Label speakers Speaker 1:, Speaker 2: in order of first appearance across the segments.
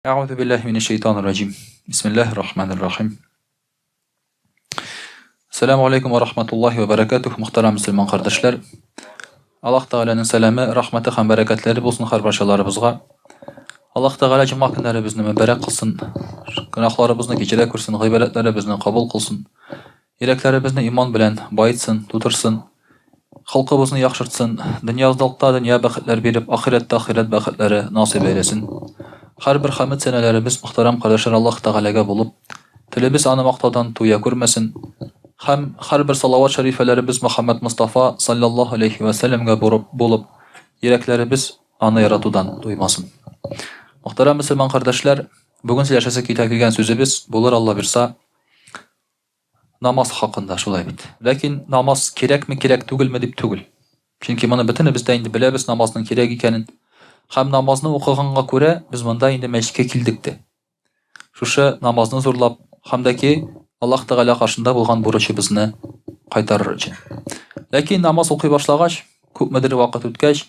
Speaker 1: Әгъузу биллаһи минәш шәйтанир раҗим. Бисмиллаһир рахманир рахим. Ассаламу алейкум ва рахматуллаһи ва баракатуһ, мөхтәрәм мөселман кардәшләр. Аллаһ Тәгаләнең сәламе, рәхмәте һәм бәрәкәтләре булсын һәрбарчаларыбызга. Аллаһ Тәгалә җомга көннәребезне мөбарәк кылсын, гөнаһларыбызны кичерә күрсен, гыйбадәтләребезне кабул кылсын. Йөрәкләребезне иман белән баетсын, тутырсын, холкыбызны яхшыртсын, дөньялыкта дөнья бәхетләр биреп, ахирәттә ахирәт бәхетләре насыйп әйләсен. Һәрбер хәмед сәнәләребез, мөхтәрәм кардәшләр, Аллаһ Тәгаләгә булып, телебез аны мактаудан туя күрмәсен. Һәм һәрбер салават шәрифәләребез Мөхәммәд Мостафа салләллаһу алейһи вә сәлләмгә булып, йөрәкләребез аны яратудан туймасын. Мөхтәрәм мөселман кардәшләр, бүген сөйләшәсе килә килгән сүзебез булыр, Алла бирса, Намаз хакында, шулай бит. Ләкин намаз кирәкме, кирәк түгелме дип түгел. Чөнки моны бөтенебез дә инде беләбез намазның кирәк икәнен. Һәм намазны укыганга күрә без монда инде мәчеткә килдек тә. Шушы намазны зурлап һәм дә ки Аллаһ Тәгалә каршында булган бурычыбызны кайтарыр өчен. Ләкин намаз укый башлагач, күпмедер вакыт үткәч,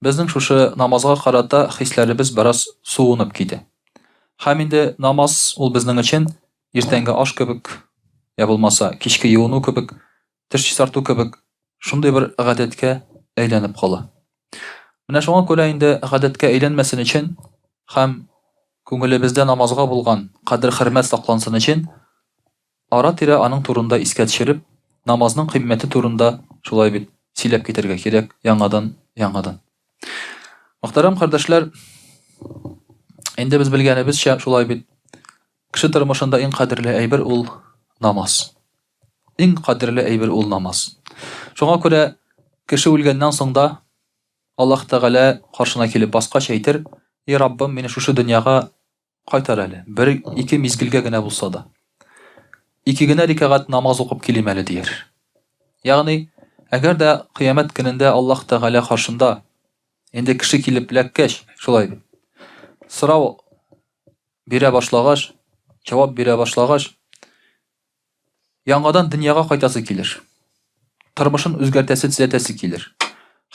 Speaker 1: Безнең шушы намазга карата хисләребез бераз суынып китә. Һәм инде намаз ул безнең өчен иртәнге аш кебек, я булмаса кичке юыну кебек, теш чистарту кебек шундый бер гадәткә әйләнеп кала. Менә шуңа күрә инде гадәткә әйләнмәсен өчен һәм күңелебездә намазга булган кадер-хөрмәт саклансын өчен Ара-тирә аның турында искә төшереп, намазның кыйммәте турында, шулай бит, сөйләп китәргә кирәк, яңадан, яңадан. Мөхтәрәм кардәшләр, инде без белгәнебезчә, шулай бит, кеше тормышында иң кадерле әйбер ул намаз. Иң кадерле әйбер ул намаз. Шуңа күрә кеше үлгәннән соң да Аллаһ Тәгалә каршына килеп баскач әйтер, "И Раббым, мине шушы дөньяга Кайтар әле, бер-ике мизгелгә генә булса да. Ике генә рикәгать намаз укып килим әле, дияр. Ягъни, әгәр дә кыямәт көнендә Аллаһ Тәгалә каршында инде кеше килеп эләккәч, шулай бит, сорау бирә башлагач, җавап бирә башлагач, яңадан дөньяга кайтасы килер. Тормышын үзгәртәсе, төзәтәсе килер.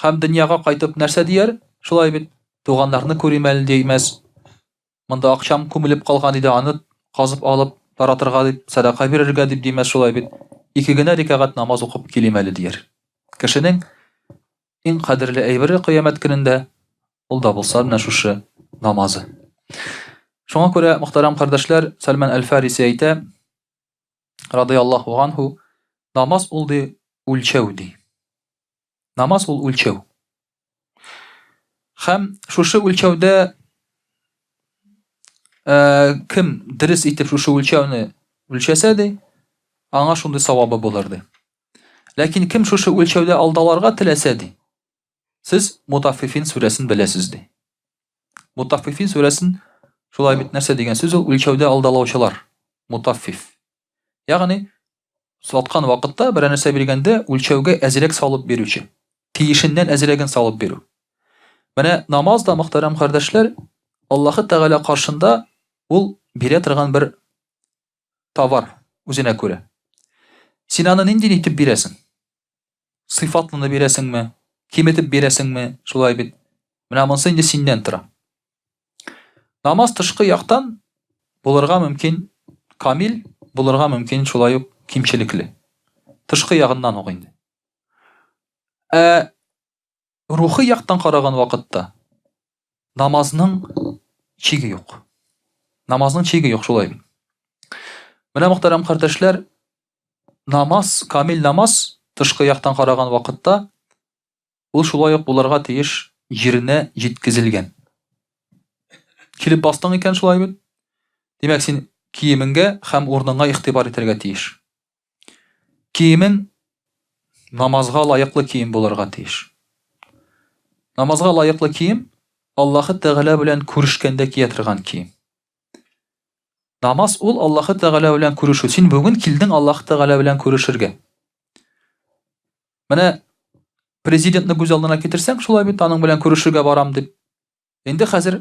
Speaker 1: Һәм дөньяга кайтып нәрсә дияр? Шулай бит, туганнарны күрим әле димәс. Монда акчам күмелеп калган иде, аны казып алып таратырга дип, сәдака бирергә дип димәс, шулай бит. Ике генә рикәгать намаз укып килим әле дияр. Кешенең иң кадерле әйбере кыямәт көнендә ул да булса менә шушы намазы. Шуңа күрә, мөхтәрәм кардәшләр, Сәлман әл-Фариси әйтә, радыяллаһу анһу, намаз ул ди үлчәү ди. Намаз ул үлчәү. Һәм шушы үлчәүдә э, кем дөрес итеп шушы үлчәүне үлчәсә ди, аңа шундый савабы булыр ди. Ләкин кем шушы үлчәүдә алдаларга теләсә ди, сез Мутаффифин сүрәсен беләсез ди. Мутаффифин сүрәсен шулай бит нәрсә дигән сүз ул үлчәүдә алдалаучылар. Мутаффиф. Ягъни саткан вакытта берәр нәрсә биргәндә үлчәүгә әзрәк салып бирүче. Тиешеннән әзрәген салып бирү. Менә намаз да, мөхтәрәм кардәшләр, Аллаһы Тәгалә каршында ул бирә торган бер товар үзенә күрә. Син аны нинди итеп бирәсең? Сыйфатлыны бирәсеңме? Киметеп бирәсеңме? Шулай бит. Менә монысы инде синнән тора. Намаз тышкы яктан булырга мөмкин камил, булырга мөмкин шулай ук кимчелекле. Тышкы ягыннан ук инде. Ә рухи яктан караган вакытта намазның чиге юк. Намазның чиге юк, шулай бит. Менә мөхтәрәм кардәшләр, намаз, камил намаз тышкы яктан караган вакытта ул шулай ук булырга тиеш җиренә җиткезелгән. Килеп бастың икән шулай бит. Димәк, син киемеңгә һәм урыныңа игътибар итәргә тиеш. Киемең намазга лаеклы кием булырга тиеш. Намазга лаеклы кием Аллаһы Тәгалә белән күрешкәндә кия торган кием. Намаз ул Аллаһы Тәгалә белән күрешү. Син бүген килдең Аллаһы Тәгалә белән күрешергә. Менә президентны күз алдына китерсәң, шулай бит аның белән күрешергә барам дип. Инде хәзер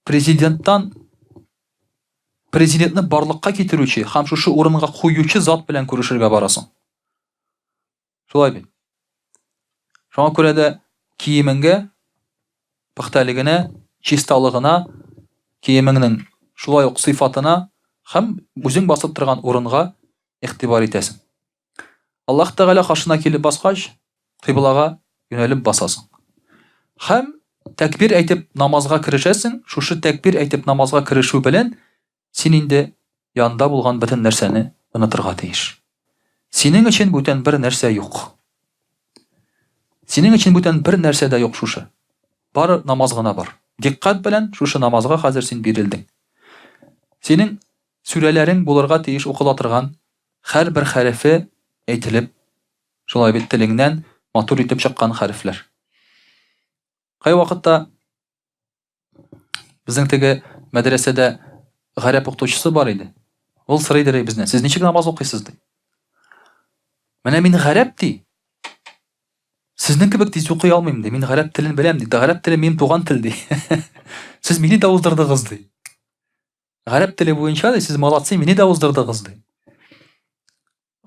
Speaker 1: президенттан президентны барлыкка китерүче һәм шушы урынга куючы зат белән күрешергә барасың. Шулай бит. Шуңа күрә дә киемеңгә, пөхтәлегенә, чисталыгына, киемеңнең шулай ук сыйфатына һәм үзең басып торган урынга игътибар итәсең. Аллаһ Тәгалә каршына килеп баскач, кыйблага юнәлеп басасың. Һәм тәкбир әйтеп намазга керешәсең, шушы тәкбир әйтеп намазга керешү белән син инде янда булган бөтен нәрсәне онытырга тиеш. Синең өчен бүтән бер нәрсә юк. Синең өчен бүтән бер нәрсә дә юк шушы. Бары намаз гына бар. Дикъкать белән шушы намазга хәзер син бирелдең. Синең сүрәләрең булырга тиеш укыла торган һәрбер хәрефе әйтелеп, шулай бит телеңнән матур итеп чыккан хәрефләр. Кайвакытта Безнең теге мәдрәсәдә гарәп укытучысы бар иде. Ул сорый дери бездән, сез ничек намаз укыйсыз ди. Менә мин гарәп ди. Сезнең кебек тиз укый алмыйм ди. Мин гарәп телен беләм ди. Гарәп теле минем туган тел ди. Сез мине дә уздырдыгыз ди. Гарәп теле буенча ди, сез молодцы, мине дә уздырдыгыз ди.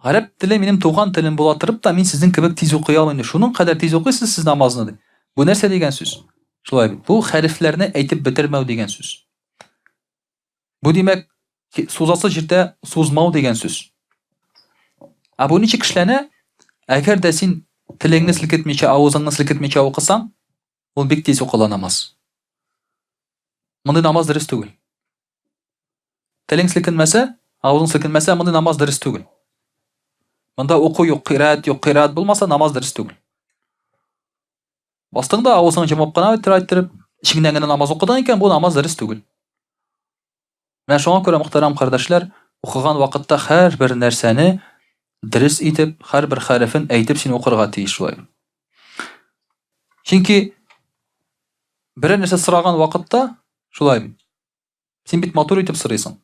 Speaker 1: Гарәп теле минем туган телем була торып та, мин сезнең кебек тиз укый алмыйм, ди. Шуның кадәр тиз укыйсыз сез намазны, ди. Бу нәрсә дигән сүз? Шулай бит. Бу хәрефләрне әйтеп бетермәү дигән сүз. Бу димәк, сузасы җирдә сузмау дигән сүз. Ә бу ничек эшләнә? Әгәр дә син телеңне селкетмичә, авызыңны селкетмичә укысаң, ул бик тиз укыла намаз. Мондый намаз дөрес түгел. Телең селкенмәсә, авызың селкенмәсә, мондый намаз дөрес түгел. Монда уку юк, кыйраат юк, кыйраат булмаса, намаз дөрес түгел. Бастың да авызыңны йомып кына иттереп, эчеңнән генә намаз укыдың икән, бу намаз дөрес түгел. Менә шуңа күрә, мөхтәрәм кардәшләр, укыган вакытта һәрбер нәрсәне дөрес итеп, һәрбер хәрефен әйтеп син укырга тиеш шулай. Чөнки берәр нәрсә сораган вакытта шулай бит. Син бит матур итеп сорыйсың.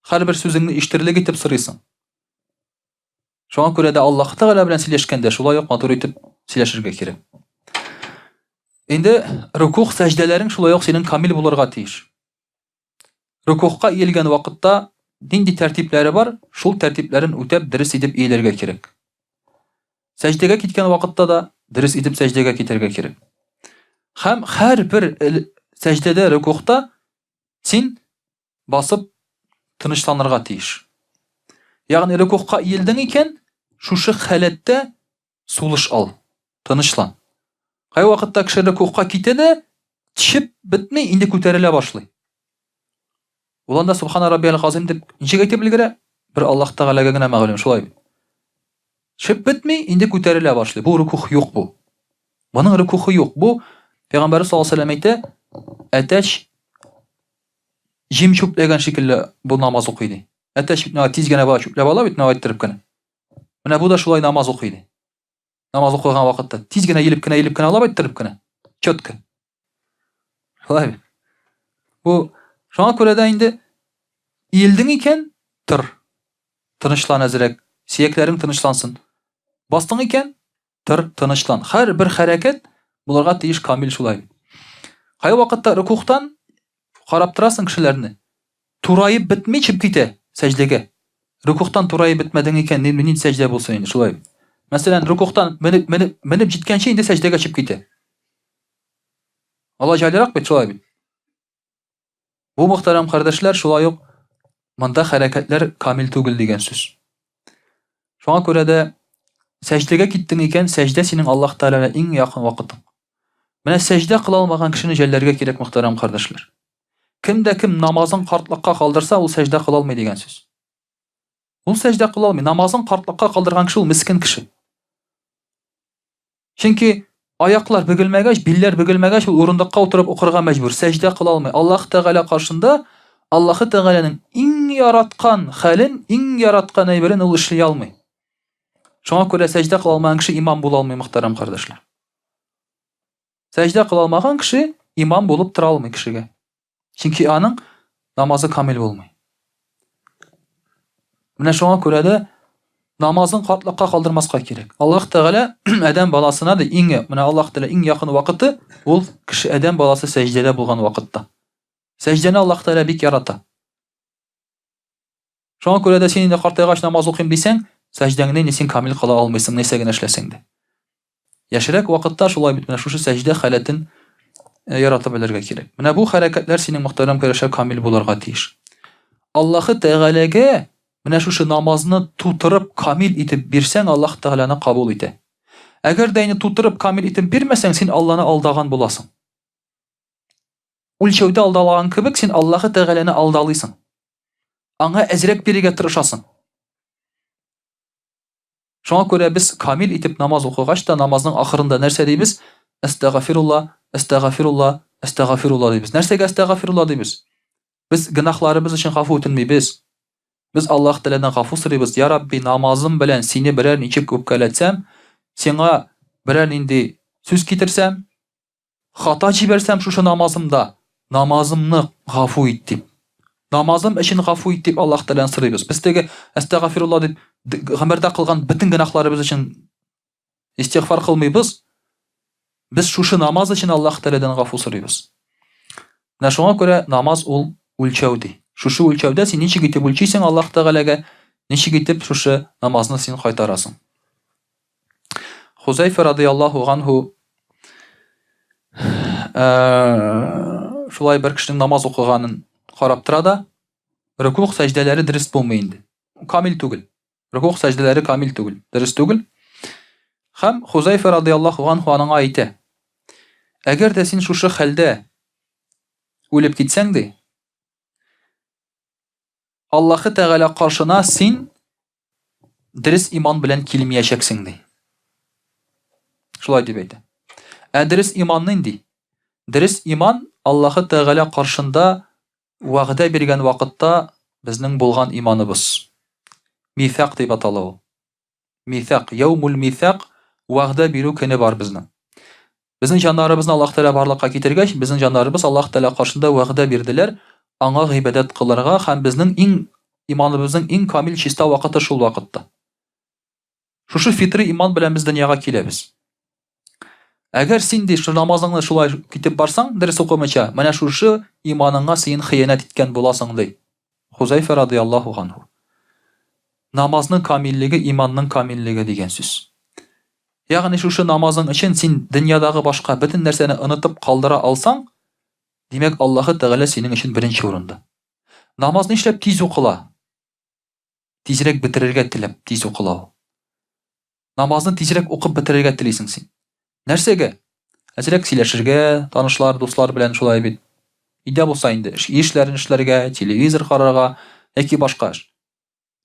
Speaker 1: Һәрбер сүзеңне ишетерлек итеп сорыйсың. Шуңа күрә дә Аллаһ Тәгалә белән сөйләшкәндә шулай ук матур итеп сөйләшергә кирәк. Инде рукух сәҗдәләрең шулай ук синең камил булырга тиеш. Рукухка иелгән вакытта нинди тәртипләре бар, шул тәртипләрен үтәп дөрес итеп иелергә кирәк. Сәҗдәгә киткән вакытта да дөрес итеп сәҗдәгә китәргә кирәк. Һәм һәрбер сәҗдәдә, рукухта син басып тынычланырга тиеш. Ягъни рукухка иелдең икән, шушы халәттә сулыш ал, тынычлан. Кайвакытта кеше рукухка китә дә, төшеп бетми, инде күтәрелә башлый. Ул анда Субхана раббиял газыйм дип ничек әйтеп өлгерә? Бер Аллаһ Тәгаләгә генә мәгълүм, шулай бит. Төшеп бетми, инде күтәрелә башлый. Бу рукух юк бу. Моның рукухы юк. Бу Пәйгамбәрбез саллаллаһу алейһи вәсәлләм әйтә, әтәч җим чүпләгән шикелле бу намаз укый ди. Әтәч бит тиз генә бара чүпләп ала бит, менә әйттереп кенә. Менә бу да шулай намаз укый ди. Намаз укыган вакытта тиз генә елеп кенә, елеп кенә ала бит, кенә. Четко. Шулай бит. Бу шуңа күрә дә инде иелдең икән, тор. Тынычлан әзрәк, сөякләрең тынычлансын. Бастың икән, тор, тынычлан. Һәрбер хәрәкәт булырга тиеш камил шулай. Кайвакытта рукухтан карап торасың кешеләрне. Тураеп бетми чып китә сәҗдәгә. Рукухтан тураеп бетмәдең икән, ни нинди сәҗдә булсын инде, шулай бит. Мәсәлән, рукухтан менеп, менеп, менеп җиткәнче инде сәҗдәгә чып китә. Алай җайлырак бит, шулай бит. Бу мөхтәрәм кардәшләр, шулай ук монда хәрәкәтләр камил түгел дигән сүз. Шуңа күрә дә сәҗдәгә киттең икән, сәҗдә синең Аллаһ Тәгаләгә иң якын вакытың. Менә сәҗдә кыла алмаган кешене жәлләргә кирәк, мөхтәрәм кардәшләр. Кем дә кем намазын картлыкка калдырса, ул сәҗдә кыла алмый дигән сүз. Ул сәҗдә кыла алмый. Намазын картлыкка калдырган кеше ул мескен кеше. Чөнки аяклар бөгелмәгәч, билләр бөгелмәгәч, ул урындыкка утырып укырга мәҗбүр, сәҗдә кыла алмый. Аллаһ Тәгалә каршында Аллаһы Тәгаләнең иң яраткан хәлен, иң яраткан әйберен ул эшли алмый. Шуңа күрә сәҗдә кыла алмаган кеше имам була алмый, мөхтәрәм кардәшләр. Сәҗдә кыла алмаган кеше имам булып тора алмый кешегә. Чөнки аның намазы камил булмый. Менә шуңа күрә дә намазын картлыкка калдырмаска кирәк. Аллаһ Тәгалә адәм баласына да иң, менә Аллаһ Тәгалә иң якын вакыты ул кеше адәм баласы сәҗдәдә булган вакытта. Сәҗдәне Аллаһ Тәгалә бик ярата. Шуңа күрә дә син инде картайгач намаз укыйм дисәң, сәҗдәңне инде син камил кыла алмыйсың, нәрсә генә эшләсәң дә. Яшьрәк вакытта шулай бит менә шушы сәҗдә халәтен ярата белергә кирәк. Менә бу хәрәкәтләр синең мөхтәрәм кардәшләр камил булырга тиеш. Аллаһы Тәгаләгә менә шушы намазны тутырып камил итеп бирсәң, Аллаһ Тәгаләне кабул итә. Әгәр дә инде тутырып камил итеп бирмәсәң, син Алланы алдаган буласың. Үлчәүдә алдалаган кебек, син Аллаһы Тәгаләне алдалыйсың. Аңа әзрәк бирергә тырышасың. Шуңа күрә без камил итеп намаз укыгач та намазның ахырында нәрсә дибез? Әстәгафирулла, әстәгафирулла, әстәгафирулла дибез. Нәрсәгә әстәгафирулла дибез? Без гөнаһларыбыз өчен гафу үтенмибез. Без Аллаһ Тәгаләдән гафу сорыйбыз. Я Рабби, намазым белән сине берәр ничек үпкәләтсәм, сиңа берәр нинди сүз китерсәм, Хата җибәрсәм шушы намазымда, намазымны гафу ит дип. Намазым өчен гафу ит дип Аллаһ Тәгаләдән сорыйбыз. Без теге әстәгафирулла дип гомердә кылган бөтен гөнаһларыбыз өчен истигъфар кылмыйбыз. Без шушы намаз өчен Аллаһ Тәгаләдән гафу сорыйбыз. Менә шуңа күрә намаз ул үлчәү ди. Шушы үлчәүдә син ничек итеп үлчисең Аллаһ Тәгаләгә, ничек итеп шушы намазны син кайтарасың. Хузайфа радыяллаһу ганһу шулай бер кешенең намаз укыганын карап тора да, рөкуг сәҗдәләре дөрес булмый инде. Камил түгел. Рөкуг сәҗдәләре камил түгел, дөрес түгел. Һәм Хузайфа радыяллаһу ганһу аныңа әйтә: Әгәр дә син шушы хәлдә үлеп китсәң ди, Аллаһы Тәгалә каршына син дөрес иман белән килмиячәксең, ди. Шулай дип әйтә. Ә дөрес иман нинди? Дөрес иман Аллаһы Тәгалә каршында вәгъдә биргән вакытта безнең булган иманыбыз. Мифак дип атала ул. Мифак, яумул мифак, вәгъдә бирү көне бар безнең. Безнең җаннарыбызны Аллаһ Тәгалә барлыкка китергәч, безнең җаннарыбыз Аллаһ Тәгалә каршында вәгъдә бирделәр, аңа гыйбадәт кылырга һәм безнең иң иманыбызның иң камил чиста вакыты шул вакытта. Шушы фитри иман белән без дөньяга киләбез. Әгәр син ди шул намазыңны шулай китеп барсаң, дөрес укымыйча, менә шушы иманыңа син хыянәт иткән буласың ди. Хузайфа радыяллаһу анһу. Намазның камиллеге иманның камиллеге дигән сүз. Ягъни шушы намазың өчен син дөньядагы башка бөтен нәрсәне онытып калдыра алсаң, димәк, Аллаһы Тәгалә синең өчен беренче урында. Намаз нишләп тиз укыла? Тизрәк бетерергә теләп тиз укыла ул. Намазны тизрәк укып бетерергә телисең син. Нәрсәгә? Әзрәк сөйләшергә, танышлар, дуслар белән шулай бит. Өйдә булса инде эшләрен эшләргә, телевизор карарга яки башка эш.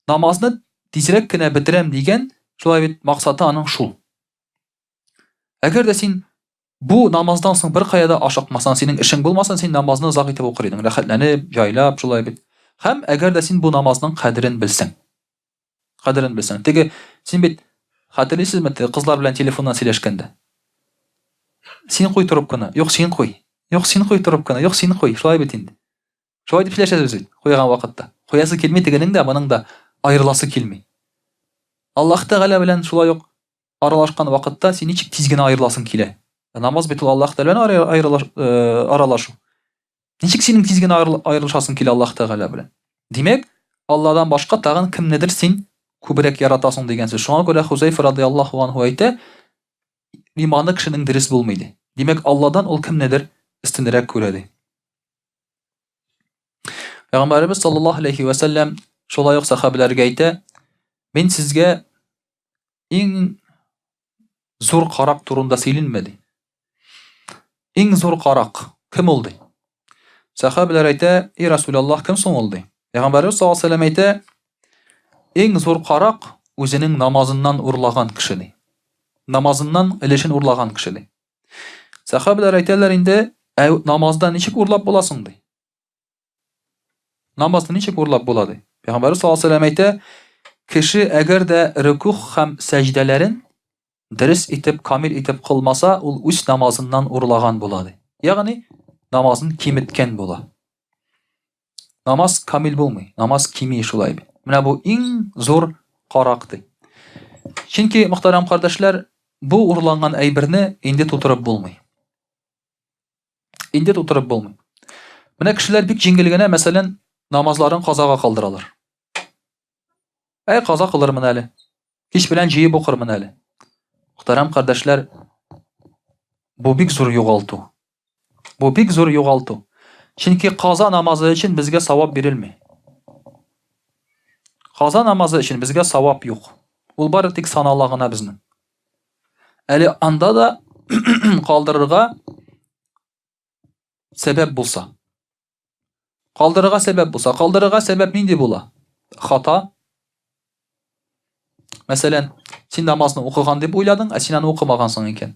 Speaker 1: Намазны тизрәк кенә бетерәм дигән, шулай бит, максаты аның шул. Әгәр дә син бу намаздан соң бер кая да ашыкмасаң, синең эшең булмаса, син намазны озак итеп укыр идең, рәхәтләнеп, җайлап, шулай бит. Һәм әгәр дә син бу намазның кадерен белсәң. Кадерен белсәң. Теге син бит хәтерлисезме, теге кызлар белән телефоннан сөйләшкәндә? Син куй трубканы. Юк, син куй. Юк, син куй трубканы. Юк, син куй. Шулай бит инде. Шулай дип сөйләшәбез бит, куйган вакытта. Куясы килми тегенең дә, моның да аерыласы килми. Аллаһ Тәгалә белән шулай ук аралашкан вакытта син ничек тиз генә аерыласың килә. Намаз бит ул Аллаһ Тәгалә белән аерылаш, э, аралашу. Ничек синең тиз генә аерылышасың килә Аллаһ Тәгалә белән? Димәк, Алладан башка тагын кемнедер син күбрәк яратасың дигән сүз. Шуңа күрә Хузайфа радиаллаһу анһу әйтә, иманы кешенең дөрес булмый ди. Димәк, Алладан ул кемнедер өстенрәк күрә ди. Пәйгамбәребез саллаллаһу алейхи ва сәлләм шулай ук сәхабәләргә әйтә: "Мин сезгә иң зур карак турында сөйлинме?" ди. Иң зур карак кем ул ди? Сәхабәләр әйтә: "И Расулаллаһ, кем соң ул?" ди. Пәйгамбәребез саллаллаһу алейхи ва сәлләм әйтә: "Иң зур карак үзенең намазыннан урлаган кеше ди. Намазыннан өлешен урлаган кеше ди. Сәхабәләр әйтәләр инде, ә намазда ничек урлап була соң ди. Намазны ничек урлап була ди. Пәйгамбәрбез саллаллаһу алейһи әйтә, кеше әгәр дә рөкүх һәм сәҗдәләрен дөрес итеп, камил итеп кылмаса, ул үз намазыннан урлаган була ди. Ягъни намазын киметкән була. Намаз камил булмый, намаз кими шулай бит. Менә бу иң зур карак ди. Чөнки, мөхтәрәм кардәшләр, бу урланган әйберне инде тутырып булмый. Инде тутырып булмый. Менә кешеләр бик җиңел генә, мәсәлән, намазларын казага калдыралар. Әй, каза кылырмын әле. Кич белән җыеп укырмын әле. Мөхтәрәм кардәшләр, бу бик зур югалту. Бу бик зур югалту. Чөнки каза намазы өчен безгә савап бирелми. Каза намазы өчен безгә савап юк. Ул бары тик санала гына безнең. Әле анда да калдырырга сәбәп булса. Калдырырга сәбәп булса, калдырырга сәбәп нинди була? Хата. Мәсәлән, син намазны укыган дип уйладың, ә син аны укымагансың икән.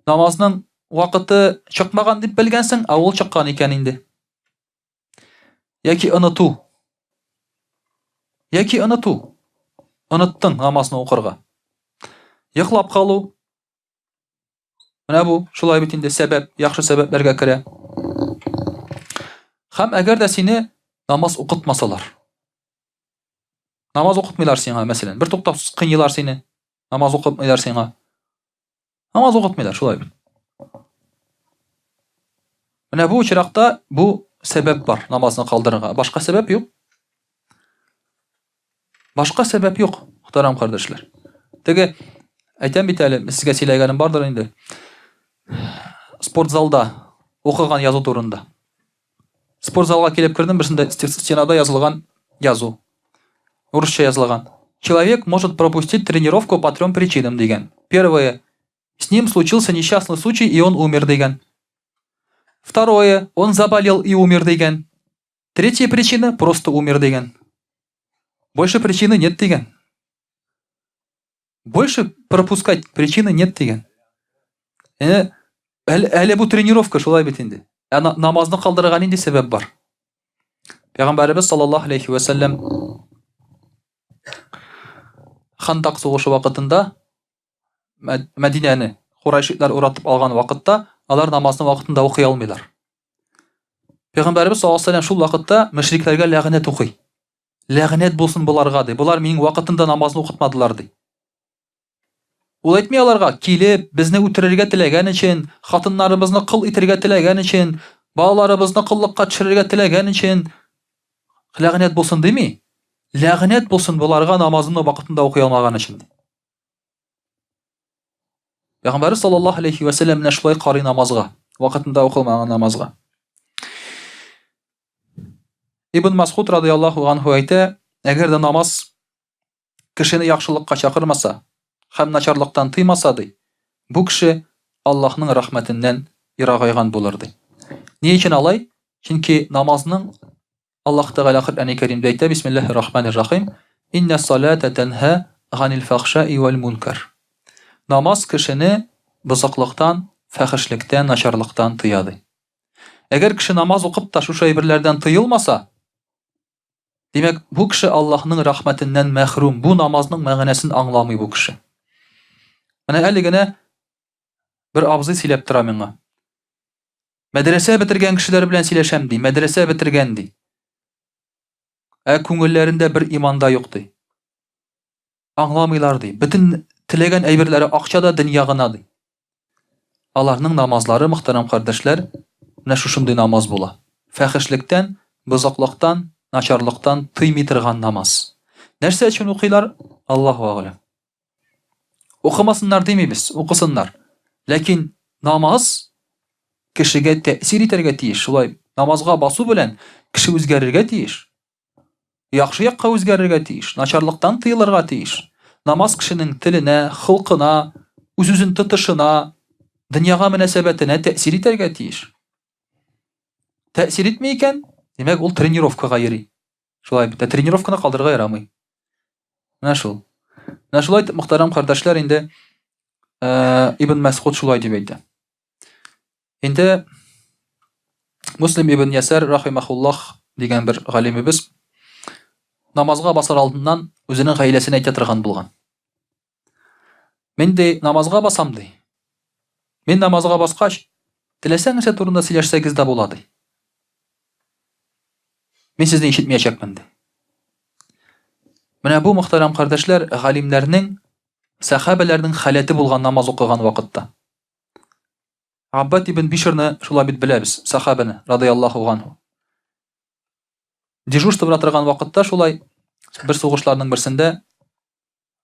Speaker 1: Намазның вакыты чыкмаган дип белгәнсең, ә ул чыккан икән инде. Яки оныту. Яки оныту. Оныттың намазны укырга. Йоклап калу. Менә бу шулай бит инде сәбәп, яхшы сәбәпләргә керә. Һәм әгәр дә сине намаз укытмасалар. Намаз укытмыйлар сиңа, мәсәлән, бер туктаусыз кыйныйлар сине. Намаз укытмыйлар сиңа. Намаз укытмыйлар, шулай бит. Менә бу очракта бу сәбәп бар намазны калдырырга. Башка сәбәп юк. Башка сәбәп юк, мөхтәрәм кардәшләр. Теге әйтәм бит әле, сезгә сөйләгәнем бардыр инде. Спортзалда укыган язу турында. Спортзалга килеп кердем, берсендә стенада язылган язу. Урысча язылган. Человек может пропустить тренировку по трем причинам дигән. Первое. С ним случился несчастный случай, и он умер дигән. Второе. Он заболел и умер дигән. Третья причина просто умер дигән. Больше причины нет дигән. Больше пропускать причины нет дигән. Ә, әле, әле бу тренировка шулай бит инде. Ә намазны калдырырга нинди сәбәп бар? Пәйгамбәребез саллаллаһу алейхи ва сәлләм Хандак сугышы вакытында Мәдинәне Курайшитлар уратып алган вакытта алар намазны вакытында укый алмыйлар. Пәйгамбәребез саллаллаһу алейһи ва сәлләм шул вакытта мөшрикләргә ләгънәт укый. Ләгънәт булсын боларга, ди. Болар минем вакытында намазны укытмадылар, ди. Ул әйтми аларга, килеп, безне үтерергә теләгән өчен, хатыннарыбызны кол итергә теләгән өчен, балаларыбызны коллыкка төшерергә теләгән өчен ләгънәт булсын дими. Ләгънәт булсын боларга намазны вакытында укый алмаган өчен. Ди. Пәйгамбәрбез саллаллаһу алейхи ва сәлләм менә шулай карый намазга, вакытында укылмаган намазга. Ибн Масхуд радияллаһу анху әйтә, әгәр дә намаз кешене яхшылыкка чакырмаса һәм начарлыктан тыймаса, ди, бу кеше Аллаһның рәхмәтеннән ерагайган булыр, ди. Ни өчен алай? Чөнки намазның Аллаһ Тәгалә Коръәни Кәримдә әйтә, Бисмиллаһир Рахманир Рахим, Иннә салата тәнһә ганил фахшаи вәл мункар. Намаз кешене бозыклыктан, фәхешлектән, начарлыктан тыя, ди. Әгәр кеше намаз укып та шушы әйберләрдән тыелмаса, димәк, бу кеше Аллаһның рәхмәтеннән мәхрүм, бу намазның мәгънәсен аңламый бу кеше. Менә әле генә бер абзый сөйләп тора миңа. Мәдрәсә бетергән кешеләр белән сөйләшәм ди, мәдрәсә бетергән ди. Ә күңелләрендә бер иман да юк ди. Аңламыйлар ди. Бөтен теләгән әйберләре акча да дөнья гына ди. Аларның намазлары, мөхтәрәм кардәшләр, менә шушындый намаз була. Фәхешлектән, бозыклыктан, начарлыктан тыймый торган намаз. Нәрсә өчен укыйлар? Аллаһу әгъләм. Укымасыннар димибез, укысыннар. Ләкин намаз кешегә тәэсир итәргә тиеш. Шулай намазга басу белән кеше үзгәрергә тиеш. Яхшы якка үзгәрергә тиеш, начарлыктан тыелырга тиеш. Намаз кешенең теленә, холкына, үз-үзен тотышына, дөньяга мөнәсәбәтенә тәэсир итәргә тиеш. Тәэсир итми икән, димәк, ул тренировкага йөри. Шулай бит, ә тренировканы калдырырга ярамый. Менә шул. Менә шулай итеп, мөхтәрәм кардәшләр, инде э, Ибн Мәсгуд шулай дип әйтә. Инде Муслим ибн Ясар рахимахуллах дигән бер галимебез намазга басар алдыннан үзенең гаиләсенә әйтә торган булган. Мин ди намазга басам ди. Мин намазга баскач, теләсә нәрсә турында сөйләшсәгез дә була ди. Мин сезне ишетмәячәкмен ди. Менә бу мөхтәрәм кардәшләр, галимнәрнең, сәхабәләрнең халәте булган намаз укыган вакытта. Аббад ибн Бишрны шулай бит беләбез, сахабаны, радыяллаһу анһу. Дежурство бара торган вакытта шулай бер сугышларның берсендә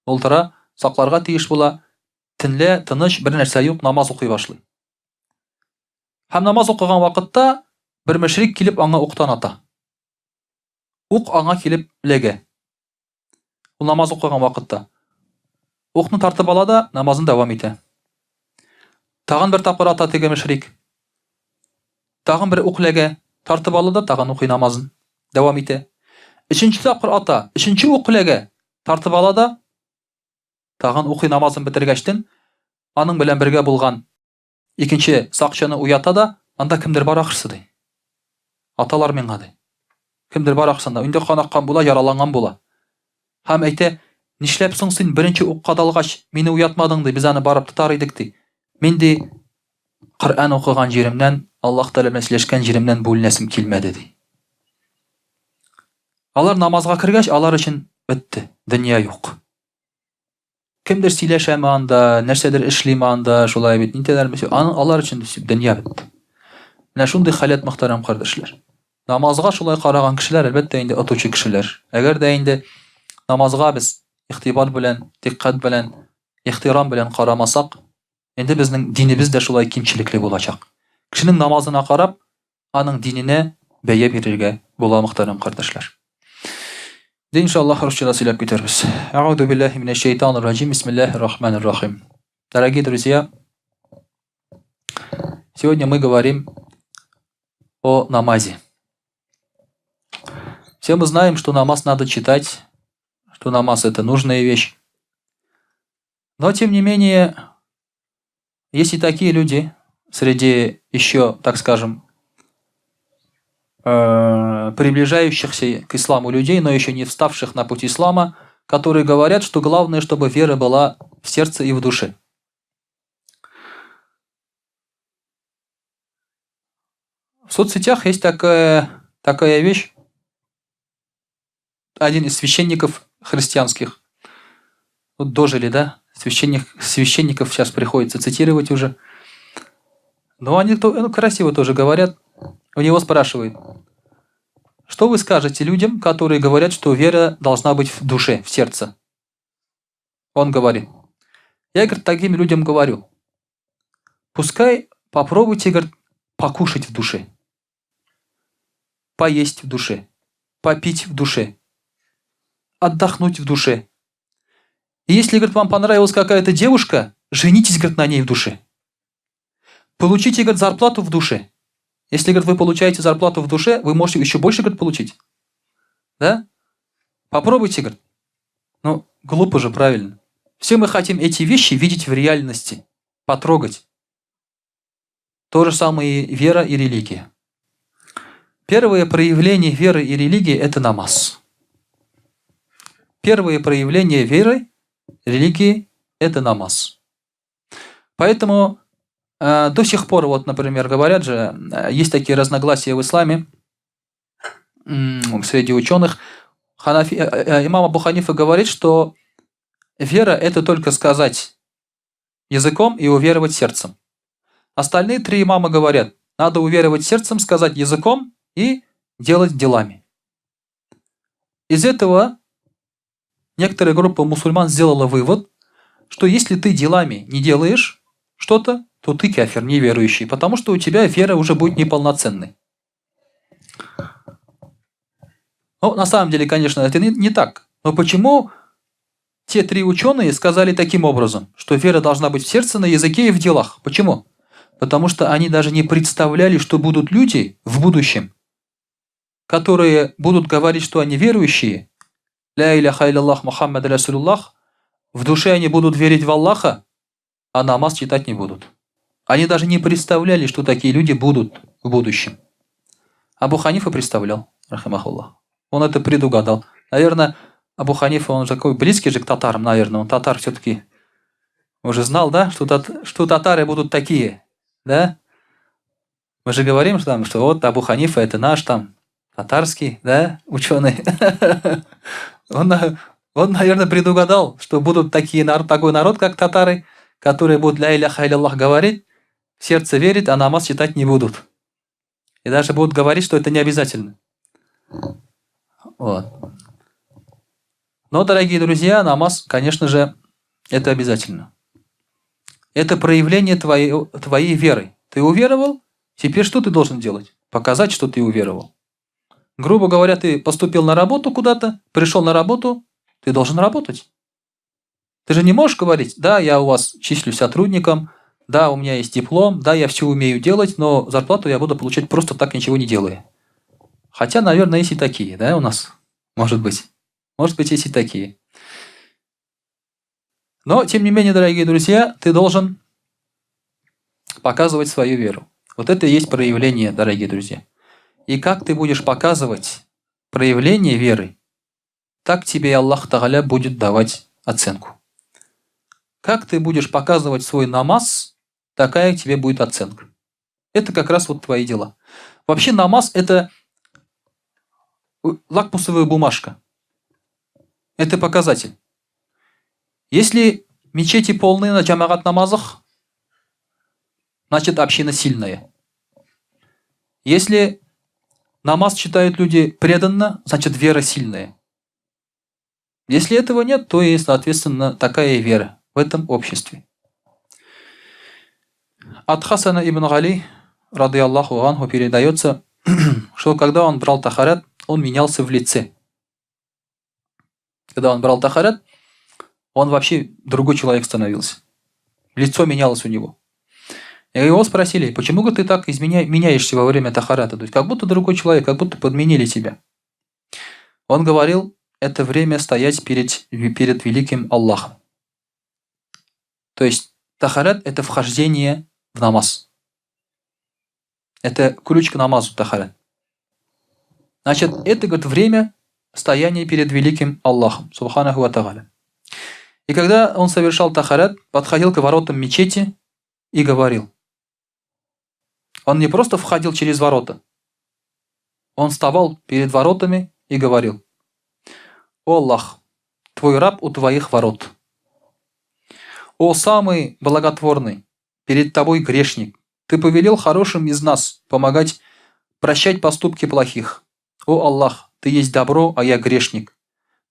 Speaker 1: ул тора, сакларга тиеш була. Төнлә тыныч, бер нәрсә юк, намаз укый башлый. Һәм намаз укыган вакытта бер мөшрик килеп аңа уктан ата. Ук аңа килеп эләгә. Ул намаз укыган вакытта. Укны тартып ала да намазын дәвам итә. Тагын бер тапкыр ата теге мөшрик. Тагын бер ук эләгә, тартып ала да тагын укый намазын. Дәвам итә. Өченче тапкыр ата, өченче ук эләгә, тартып ала да тагын укый намазын бетергәчтен, аның белән бергә булган Икенче сакчыны уята да, анда кемдер бар ахрысы, ди. Аталар миңа, ди. Кемдер бар ахрысы анда. Инде кан аккан була, яраланган була. Һәм әйтә, нишләп соң син беренче ук кадалгач, мине уятмадың, ди, без аны барып тотар идек, ди. Мин, ди, Коръән укыган җиремнән, Аллаһ Тәгалә белән сөйләшкән җиремнән бүленәсем килмәде, ди. Алар намазга кергәч, алар өчен бетте, дөнья юк. Кемдер сөйләшәме анда, нәрсәдер эшлиме анда, шулай бит, нитәләрме, алар өчен дөнья бетте. Менә шундый халәт, мөхтәрәм кардәшләр. Намазга шулай караган кешеләр, әлбәттә инде, отучы кешеләр. Әгәр дә инде намазга без игътибар белән, дикъкать белән, ихтирам белән карамасак, инде безнең динебез дә шулай кимчелекле булачак. Кешенең намазына карап, аның диненә бәя бирергә була, мөхтәрәм кардәшләр. Инде иншаллаһ русча да сөйләп китәрбез. Әгъүзу биллаһи минәш шайтанир раҗим. Бисмиллаһир рахманир рахим. Дорогие друзья, сегодня мы говорим о намазе. Все мы знаем, что намаз надо читать, что намаз это нужная вещь. Но тем не менее, есть и такие люди среди еще, так скажем, приближающихся к исламу людей, но еще не вставших на путь ислама, которые говорят, что главное, чтобы вера была в сердце и в душе. В соцсетях есть такая вещь. Один из священников христианских, вот дожили, да, священников сейчас приходится цитировать уже, но они красиво тоже говорят, у него спрашивают, что вы скажете людям, которые говорят, что вера должна быть в душе, в сердце? Он говорит, я, говорит, таким людям говорю, пускай попробуйте, говорит, покушать в душе, поесть в душе, попить в душе, отдохнуть в душе. И если, говорит, вам понравилась какая-то девушка, женитесь, говорит, на ней в душе. Получите, говорит, зарплату в душе. Если, говорит, вы получаете зарплату в душе, вы можете еще больше, говорит, получить. Да? Попробуйте, говорит. Глупо же, правильно. Все мы хотим эти вещи видеть в реальности, потрогать. То же самое и вера и религия. Первое проявление веры и религии – это намаз. Первое проявление веры, религии – это намаз. Поэтому до сих пор, например, говорят же, есть такие разногласия в исламе среди ученых. Имам Абу Ханифа говорит, что вера – это только сказать языком и уверовать сердцем. Остальные три имама говорят, надо уверовать сердцем, сказать языком и делать делами. Из этого некоторая группа мусульман сделала вывод, что если ты делами не делаешь что-то, то ты кафир, неверующий, потому что у тебя вера уже будет неполноценной. На самом деле, конечно, это не так. Но почему те три ученые сказали таким образом, что вера должна быть в сердце, на языке и в делах? Почему? Потому что они даже не представляли, что будут люди в будущем, которые будут говорить, что они верующие, ля иляха илляллах, Мухаммад расулуллах, в душе они будут верить в Аллаха, а намаз читать не будут. Они даже не представляли, что такие люди будут в будущем. Абу Ханифа представлял, рахимахуллах. Он это предугадал. Наверное, Абу Ханифа, он же такой близкий же к татарам, наверное. Он татар все-таки уже знал, да, что татары будут такие, да? Мы же говорим, что Абу Ханифа это наш татарский, да, ученый. Он, наверное, предугадал, что будут такой народ, как татары, которые будут ля иляха илляллах говорить, в сердце верить, а намаз читать не будут. И даже будут говорить, что это не обязательно. Но, дорогие друзья, намаз, конечно же, это обязательно. Это проявление твоей веры. Ты уверовал, Теперь что ты должен делать? Показать, что ты уверовал. Грубо говоря, ты поступил на работу куда-то, пришел на работу, ты должен работать. Ты же не можешь говорить, да, я у вас числюсь сотрудником, да, у меня есть диплом, да, я все умею делать, но зарплату я буду получать просто так, ничего не делая. Хотя, наверное, есть и такие, да, у нас, может быть. Может быть, есть и такие. Но, тем не менее, дорогие друзья, ты должен показывать свою веру. Вот это и есть проявление, дорогие друзья. И как ты будешь показывать проявление веры, так тебе и Аллах Тагаля будет давать оценку. Как ты будешь показывать свой намаз, такая тебе будет оценка. Это как раз вот твои дела. Вообще намаз – это лакмусовая бумажка. Это показатель. Если мечети полны на джамагат намазах, значит община сильная. Если намаз читают люди преданно, значит вера сильная. Если этого нет, то и, соответственно, такая вера в этом обществе. От Хасана ибн Гали, рады Аллаху анху, передается, что когда он брал тахарат, он менялся в лице. Когда он брал тахарат, он вообще другой человек становился. Лицо менялось у него. И его спросили, почему ты так меняешься во время тахарата? То есть как будто другой человек, как будто подменили тебя. Он говорил, это время стоять перед великим Аллахом. То есть тахарат – это вхождение в намаз. Это ключ к намазу тахарат. Значит, это, говорит, время стояния перед великим Аллахом, субханаху ва та'аля. И когда он совершал тахарат, подходил к воротам мечети и говорил. Он не просто входил через ворота. Он вставал перед воротами и говорил. «О Аллах, твой раб у твоих ворот. О самый благотворный, перед тобой грешник, ты повелел хорошим из нас помогать прощать поступки плохих. О Аллах, ты есть добро, а я грешник.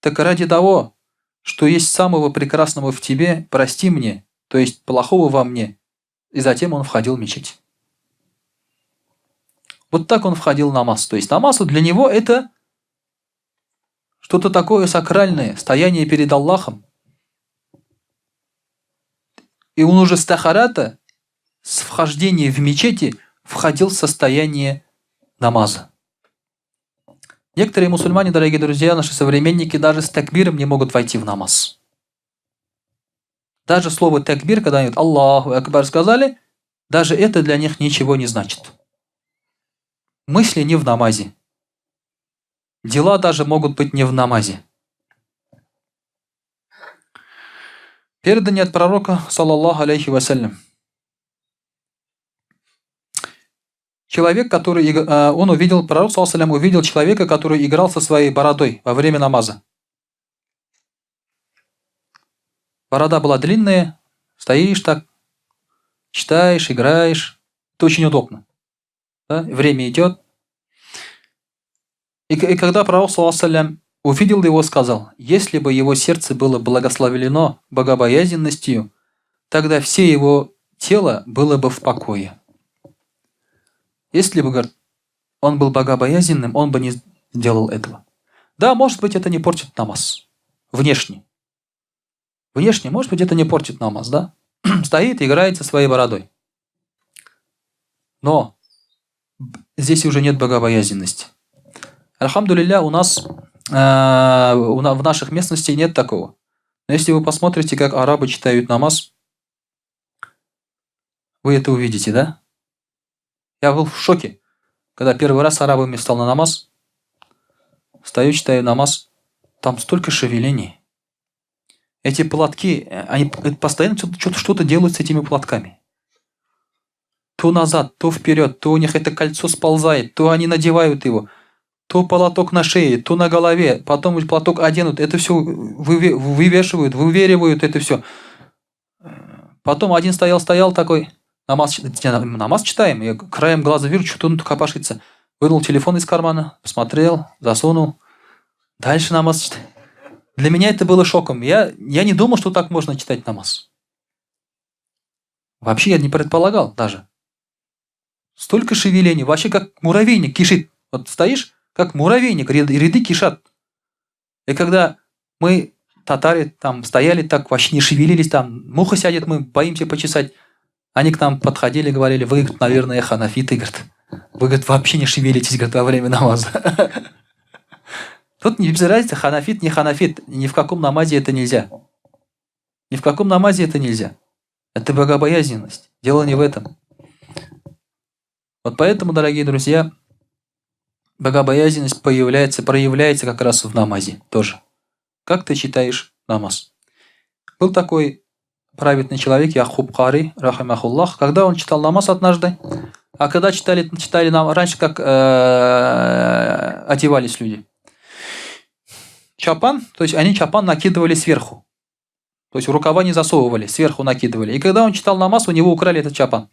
Speaker 1: Так ради того, что есть самого прекрасного в тебе, прости мне, то есть плохого во мне». И затем он входил в мечеть. Вот так он входил в намаз. То есть намаз для него это что-то такое сакральное, стояние перед Аллахом. И он уже с тахарата, с вхождения в мечети, входил в состояние намаза. Некоторые мусульмане, дорогие друзья, наши современники, даже с такбиром не могут войти в намаз. Даже слово такбир, когда они Аллаху Акбар сказали, даже это для них ничего не значит. Мысли не в намазе. Дела даже могут быть не в намазе. Передание от пророка, саллаллаху алейхи вассалям. Человек, который, он увидел, пророк, саллаллаху увидел человека, который играл со своей бородой во время намаза. Борода была длинная, стоишь так, читаешь, играешь. Это очень удобно. Да? Время идет. И когда пророк, саллаллаху увидел его, сказал, если бы его сердце было благословлено богобоязненностью, тогда все его тело было бы в покое. Если бы, говорит, он был богобоязненным, он бы не сделал этого. Да, может быть, это не портит намаз. Внешне. Внешне, может быть, это не портит намаз, да? Стоит и играет со своей бородой. Но здесь уже нет богобоязненности. Альхамдулилля, у нас в наших местностях нет такого. Но если вы посмотрите, как арабы читают намаз, вы это увидите, да? Я был в шоке, когда первый раз с арабами встал на намаз. Стою, читаю намаз, там столько шевелений. Эти платки, они постоянно что-то делают с этими платками. То назад, то вперед, то у них это кольцо сползает, то они надевают его, то платок на шее, то на голове, потом платок оденут, это все вывешивают, выверивают это все. Потом один стоял такой, намаз читаем, я краем глаза вижу, что-то он копошится. Вынул телефон из кармана, посмотрел, засунул. Дальше намаз читаем. Для меня это было шоком. Я не думал, что так можно читать намаз. Вообще я не предполагал даже. Столько шевелений, вообще как муравейник кишит. Вот стоишь, как муравейник, ряды кишат. И когда мы, татары, там стояли так, вообще не шевелились, там муха сядет, мы боимся почесать. Они к нам подходили, говорили, вы, говорит, наверное, ханафиты, говорит. Вы, говорит, вообще не шевелитесь, говорит, во время намаза. Тут не без разницы, ханафит, не ханафит. Ни в каком намазе это нельзя. Ни в каком намазе это нельзя. Это богобоязненность. Дело не в этом. Вот поэтому, дорогие друзья, богобоязненность появляется, проявляется как раз в намазе тоже. Как ты читаешь намаз? Был такой праведный человек, Яхуб Кари, рахимахуллах, когда он читал намаз однажды, а когда читали, читали нам раньше, как одевались люди. Чапан, то есть они чапан накидывали сверху. То есть рукава не засовывали, сверху накидывали. И когда он читал намаз, у него украли этот чапан.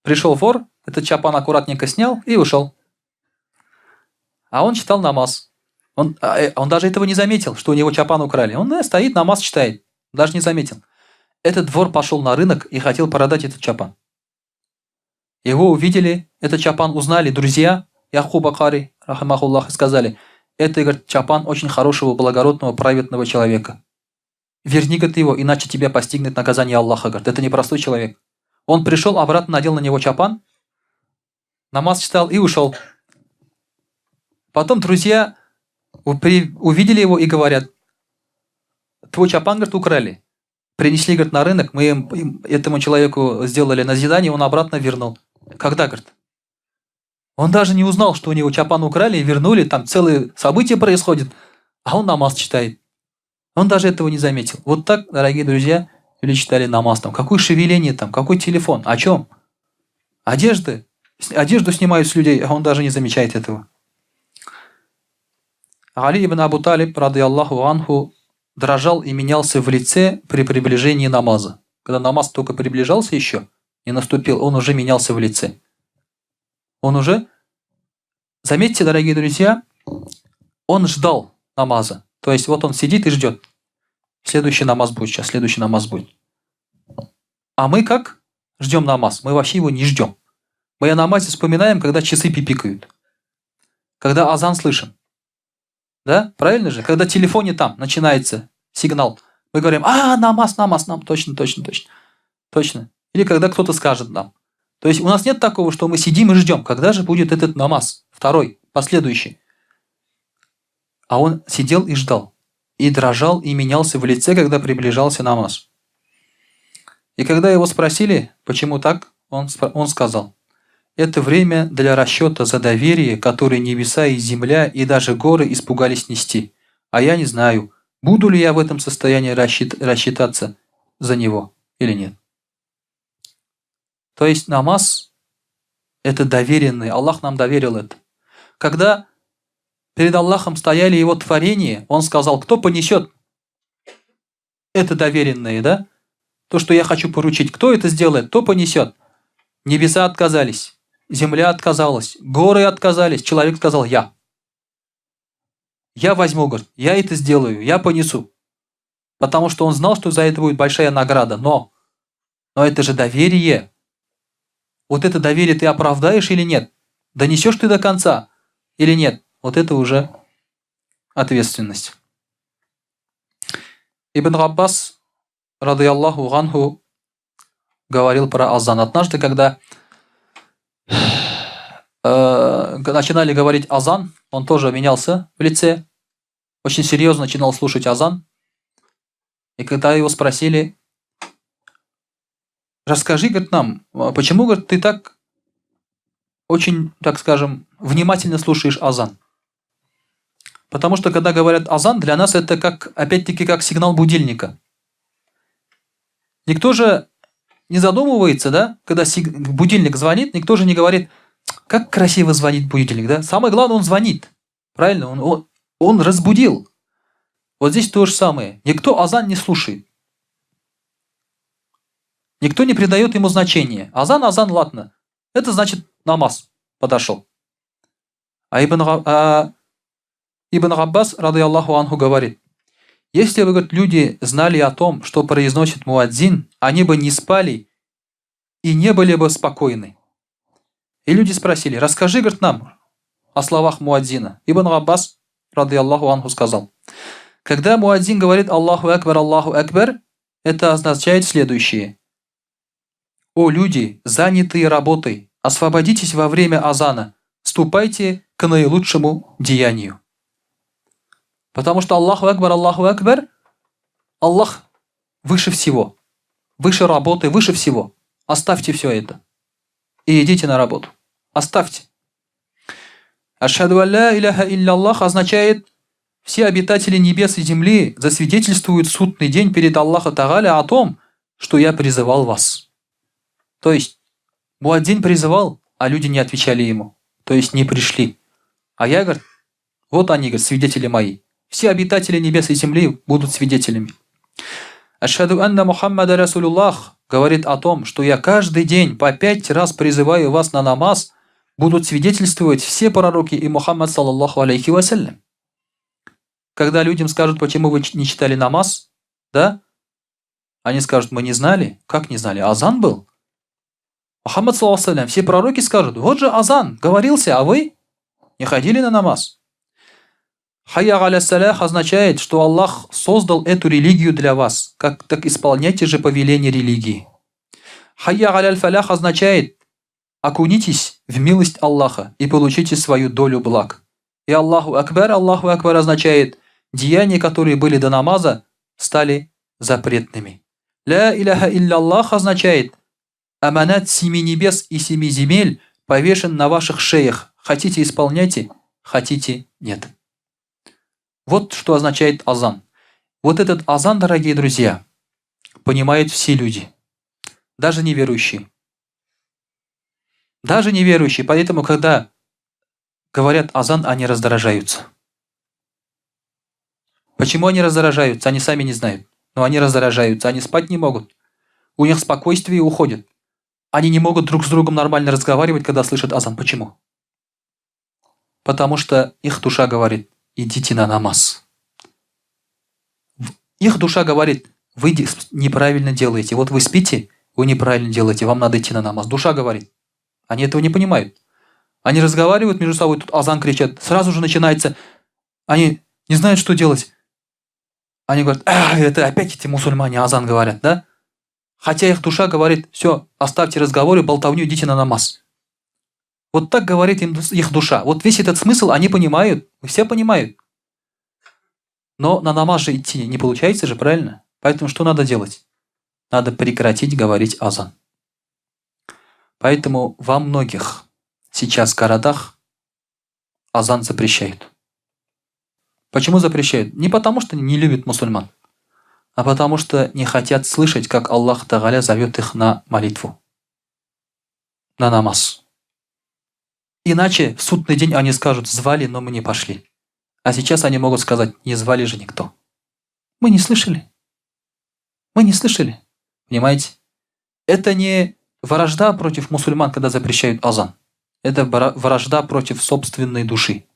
Speaker 1: Пришел вор, этот чапан аккуратненько снял и ушел. А он читал намаз. Он даже этого не заметил, что у него чапан украли. Он стоит, намаз читает. Даже не заметил. Этот вор пошел на рынок и хотел продать этот чапан. Его увидели, этот чапан узнали друзья Яхуба Кари, рахимахуллах, и сказали, это, говорит, чапан очень хорошего, благородного, праведного человека. Верни, говорит, его, иначе тебя постигнет наказание Аллаха. Говорит, это непростой человек. Он пришел, обратно надел на него чапан, намаз читал и ушел. Потом друзья увидели его и говорят, твой чапан, говорит, украли. Принесли, говорит, на рынок, мы этому человеку сделали назидание, он обратно вернул. Когда, говорит? Он даже не узнал, что у него чапан украли и вернули, там целые события происходят, а он намаз читает. Он даже этого не заметил. Вот так, дорогие друзья, люди читали намаз там. Какое шевеление там, какой телефон, о чем? Одежды. Одежду снимают с людей, а он даже не замечает этого. Али ибн Абу Талиб, рады Аллаху анху, дрожал и менялся в лице при приближении намаза. Когда намаз только приближался еще, не наступил, он уже менялся в лице. Он уже, заметьте, дорогие друзья, он ждал намаза. То есть вот он сидит и ждет. Следующий намаз будет сейчас, следующий намаз будет. А мы как ждем намаз? Мы вообще его не ждем. Мы о намазе вспоминаем, когда часы пипикают. Когда азан слышим. Да? Правильно же? Когда телефоне там начинается сигнал. Мы говорим, а, намаз, намаз, нам. Точно, точно, точно. Точно. Или когда кто-то скажет нам. То есть у нас нет такого, что мы сидим и ждем, когда же будет этот намаз, второй, последующий. А он сидел и ждал. И дрожал, и менялся в лице, когда приближался намаз. И когда его спросили, почему так, он сказал, это время для расчета за доверие, которое небеса и земля, и даже горы испугались нести. А я не знаю, буду ли я в этом состоянии рассчитаться за него или нет. То есть намаз – это доверенный, Аллах нам доверил это. Когда перед Аллахом стояли его творения, он сказал, кто понесет это доверенное, да? То, что я хочу поручить, кто это сделает, то понесет. Небеса отказались, земля отказалась, горы отказались, человек сказал, я. Я возьму, говорит, я это сделаю, я понесу. Потому что он знал, что за это будет большая награда, но это же доверие. Вот это доверие ты оправдаешь или нет? Донесешь ты до конца или нет? Вот это уже ответственность. Ибн Аббас, радыяллаху анху, говорил про азан. Однажды, когда начинали говорить азан, он тоже менялся в лице, очень серьезно начинал слушать азан. И когда его спросили, расскажи, говорит, нам, почему, говорит, ты так очень, так скажем, внимательно слушаешь азан? Потому что, когда говорят азан, для нас это как, опять-таки, как сигнал будильника. Никто же не задумывается, да, когда будильник звонит, никто же не говорит, как красиво звонит будильник, да? Самое главное, он звонит, правильно? Он разбудил. Вот здесь то же самое. Никто азан не слушает. Никто не придает ему значения. Азан, азан, ладно. Это значит намаз подошел. А Ибн Аббас, радыяллаху анху, говорит, если бы, говорит, люди знали о том, что произносит муадзин, они бы не спали и не были бы спокойны. И люди спросили, расскажи, говорит, нам о словах муадзина. Ибн Аббас, рады Аллаху анху, сказал, когда муадзин говорит Аллаху Акбар, Аллаху Акбар, это означает следующее. О люди, занятые работой, освободитесь во время азана, ступайте к наилучшему деянию. Потому что Аллаху Акбар, Аллаху Акбар, Аллах выше всего, выше работы, выше всего. Оставьте все это и идите на работу. Оставьте. Ашхаду алля иляха илля Аллах означает все обитатели небес и земли засвидетельствуют судный день перед Аллахом Тагаля о том, что я призывал вас. То есть, Муаддин призывал, а люди не отвечали ему. То есть, не пришли. А я, говорит, вот они, говорит, свидетели мои. Все обитатели небес и земли будут свидетелями. Ашхаду анна Мухаммада Расулуллах говорит о том, что я каждый день по пять раз призываю вас на намаз, будут свидетельствовать все пророки и Мухаммад, саллаллаху алейхи вассалям. Когда людям скажут, почему вы не читали намаз, да, они скажут, мы не знали. Как не знали? Азан был. Мухаммад, саллаллаху все пророки скажут, вот же азан, говорился, а вы не ходили на намаз. Хайя аля салях означает, что Аллах создал эту религию для вас, как так исполняйте же повеление религии. Хайя аля фалях означает, окунитесь в милость Аллаха и получите свою долю благ. И Аллаху Акбар, Аллаху Акбар означает, деяния, которые были до намаза, стали запретными. Ля иляха илля Аллах означает, аманат семи небес и семи земель повешен на ваших шеях. Хотите исполняйте, хотите нет. Вот что означает азан. Вот этот азан, дорогие друзья, понимают все люди, даже неверующие. Даже неверующие. Поэтому, когда говорят азан, они раздражаются. Почему они раздражаются? Они сами не знают. Но они раздражаются, они спать не могут. У них спокойствие уходит. Они не могут друг с другом нормально разговаривать, когда слышат азан. Почему? Потому что их душа говорит, идите на намаз. Их душа говорит, вы неправильно делаете. Вот вы спите, вы неправильно делаете, вам надо идти на намаз. Душа говорит. Они этого не понимают. Они разговаривают между собой, тут азан кричат. Сразу же начинается. Они не знают, что делать. Они говорят, а, это опять эти мусульмане азан говорят, да? Хотя их душа говорит, все, оставьте разговоры, болтовню, идите на намаз. Вот так говорит им их душа. Вот весь этот смысл они понимают, все понимают. Но на намаз же идти не получается же, правильно? Поэтому что надо делать? Надо прекратить говорить азан. Поэтому во многих сейчас городах азан запрещают. Почему запрещают? Не потому, что не любят мусульман, а потому что не хотят слышать, как Аллах Тагаля зовет их на молитву, на намаз. Иначе в судный день они скажут, звали, но мы не пошли. А сейчас они могут сказать, не звали же никто. Мы не слышали. Мы не слышали. Понимаете? Это не вражда против мусульман, когда запрещают азан. Это вражда против собственной души.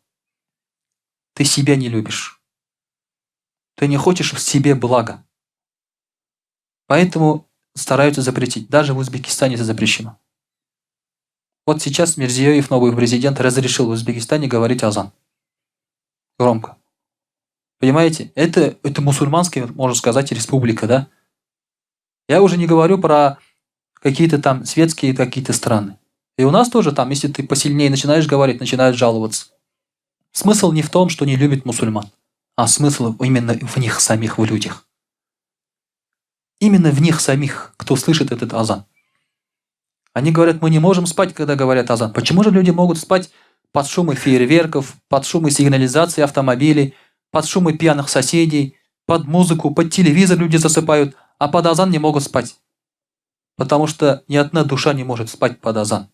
Speaker 1: Ты себя не любишь. Ты не хочешь в себе блага. Поэтому стараются запретить. Даже в Узбекистане это запрещено. Вот сейчас Мирзиёев, новый президент, разрешил в Узбекистане говорить азан. Громко. Понимаете? Это мусульманская, можно сказать, республика, да? Я уже не говорю про какие-то там светские какие-то страны. И у нас тоже там, если ты посильнее начинаешь говорить, начинают жаловаться. Смысл не в том, что не любят мусульман, а смысл именно в них самих, в людях. Именно в них самих, кто слышит этот азан. Они говорят, мы не можем спать, когда говорят азан. Почему же люди могут спать под шумы фейерверков, под шумы сигнализации автомобилей, под шумы пьяных соседей, под музыку, под телевизор люди засыпают, а под азан не могут спать? Потому что ни одна душа не может спать под азан.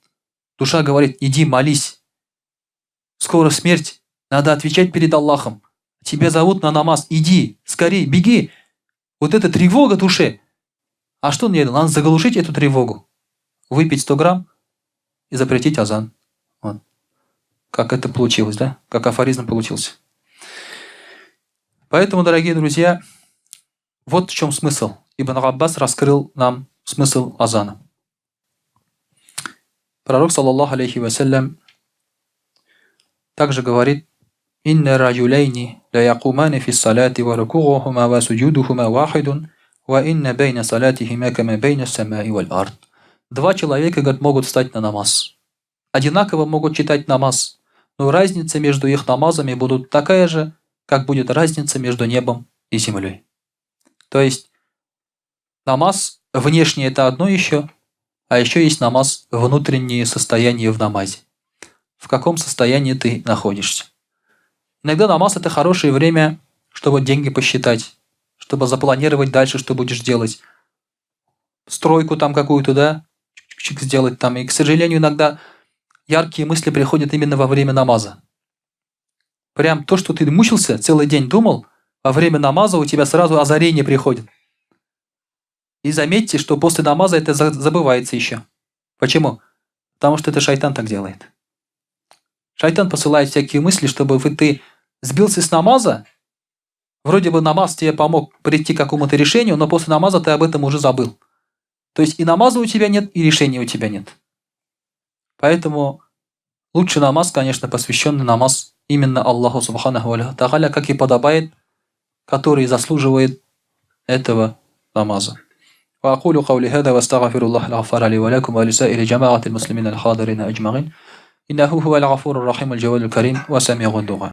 Speaker 1: Душа говорит, иди молись. Скоро смерть, надо отвечать перед Аллахом. Тебя зовут на намаз, иди, скорей, беги. Вот эта тревога душе. А что мне? Надо заглушить эту тревогу. Выпить 100 грамм и запретить азан. Вот. Как это получилось, да? Как афоризм получился. Поэтому, дорогие друзья, вот в чем смысл. Ибн Аббас раскрыл нам смысл азана. Пророк, саллаллаху алейхи вассалям, также говорит: «Инна раджулейни ла якумани фи салати ва рукугухума ва суджудухума вахидун, ва инна бейна салатихима кама бейна самаи валь ард». Два человека, говорит, могут встать на намаз. Одинаково могут читать намаз, но разница между их намазами будут такая же, как будет разница между небом и землей. То есть намаз внешне это одно еще, а еще есть намаз внутреннее состояние в намазе. В каком состоянии ты находишься. Иногда намаз это хорошее время, чтобы деньги посчитать, чтобы запланировать дальше, что будешь делать. Стройку там какую-то, да, чик сделать там. И, к сожалению, иногда яркие мысли приходят именно во время намаза. Прям то, что ты мучился, целый день думал, во время намаза у тебя сразу озарение приходит. И заметьте, что после намаза это забывается еще. Почему? Потому что это шайтан так делает. Шайтан посылает всякие мысли, чтобы ты сбился с намаза, вроде бы намаз тебе помог прийти к какому-то решению, но после намаза ты об этом уже забыл. То есть и намаза у тебя нет, и решения у тебя нет. Поэтому лучший намаз, конечно, посвященный намаз именно Аллаху Субханаху ва Тааля, как и подобает, который заслуживает этого намаза. وأقول قولي هذا واستغفر الله الغفار لي ولكم ولسائر جماعة المسلمين الحاضرين أجمعين إنه هو الغفور الرحيم الجواد الكريم وسميع الدعاء.